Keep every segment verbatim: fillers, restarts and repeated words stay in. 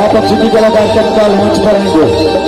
आप अब जिंदगी कलाकार तत्काल मंच पर आएंगे।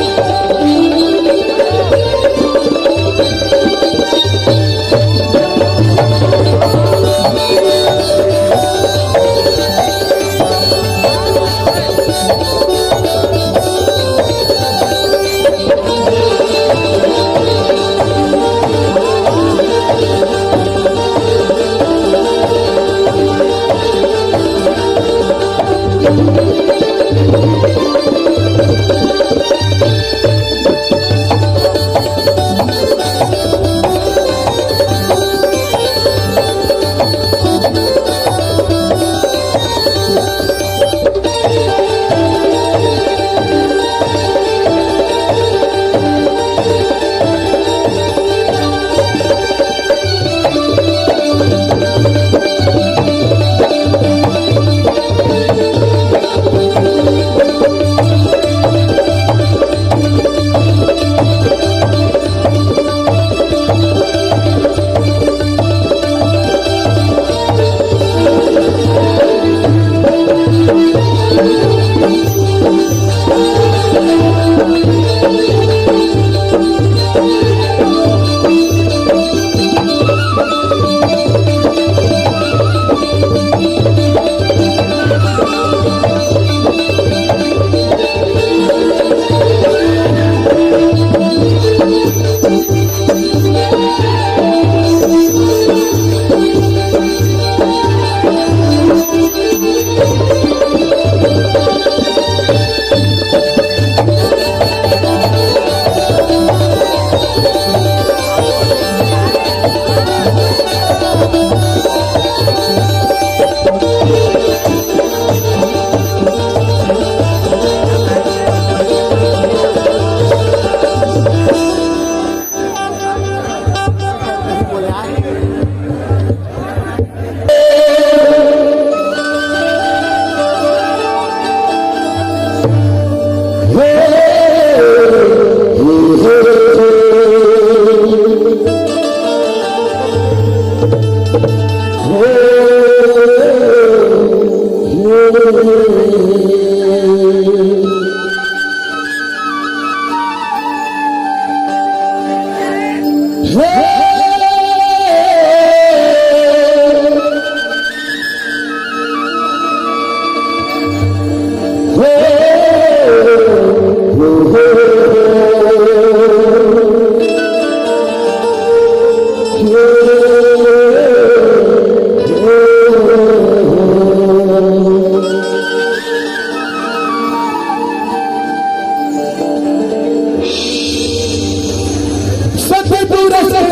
सतपुर से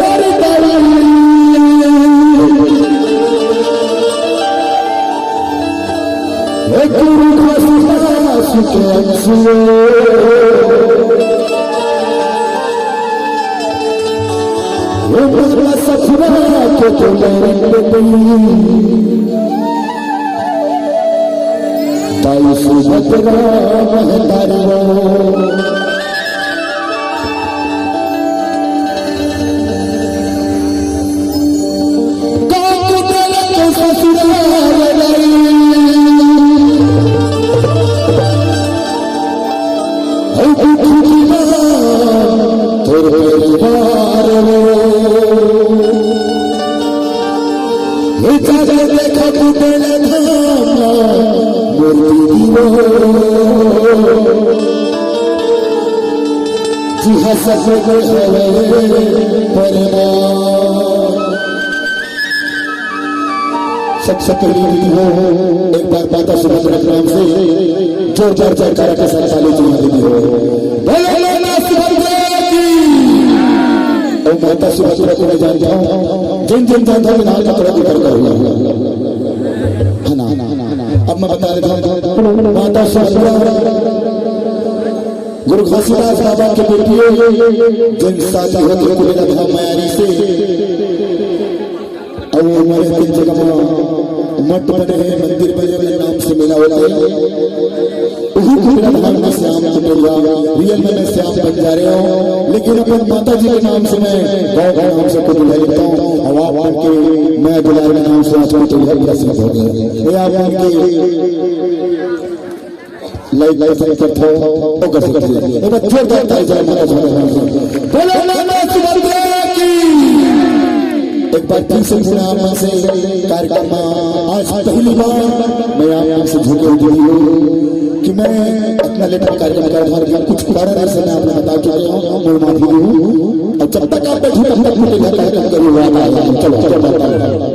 परताई। हे गुरु घासीदास के अंश हो। हे माता सखुरा के दुलारी बेटी। ताई सुभद्रा महतारी हो। काकू तेरे के ससुराल गई। हौ दुख दीवान तोर परिवार हो। हे जाके देखा तू तेरे धाम ला, मोर दीदी हो। जी हाँ, सब में हवे परिवार। सबसे पहली दीदी हो, एक बार माता सुभद्रा के नाम से जोरदार जयकारा के साथ ताली बजा दीदी हो। बोलो माता सुभद्रा की। माता सुभद्रा को मैं जानता हूँ, जिन जिन जानता हूँ, हाथ पकड़ के ऊपर करूंगा, है ना? अब मैं बता देता हूँ, माता सुभद्रा गुरु घासीदास बाबा के बेटी है, जिन साथी होते कुबेरा धाम मयारी से, और वो हमारे तीन जगह मठ बने हैं, मंदिर बने हैं, नाम से मेला होता है। वही कुबेरा धाम में श्याम कुटेलिया, रियल में मैं श्याम बंजारे हूँ, लेकिन अपन माता जी के नाम से, मैं गाँव के नाम से कुटेलिया लिखता हूँ। और आप मन के मैं दुलार के नाम से आज कुटेलिया प्रसिद्ध हो गया। ये आप मन के लाइक पसंद करते हो, तो कर सकते हो। एक बार जोरदार ताली बजाओ माता जी के नाम से। बोलो माता सुभद्रा की। एक बार फिर से पुनः आप मन से कार्यक्रम में आज पहली बार मैं आप मन से झुके हुए हूँ कि मैं अपना लेटर कार्यक्रम का उद्घाटन कुछ कारण ऐसे मैं आपको बता चुके हूँ, मैं माफी हूँ। और जब तक आप बैठे तब तक मुझे कार्यक्रम करिए, आप आइए। चलो, चलो, चलो।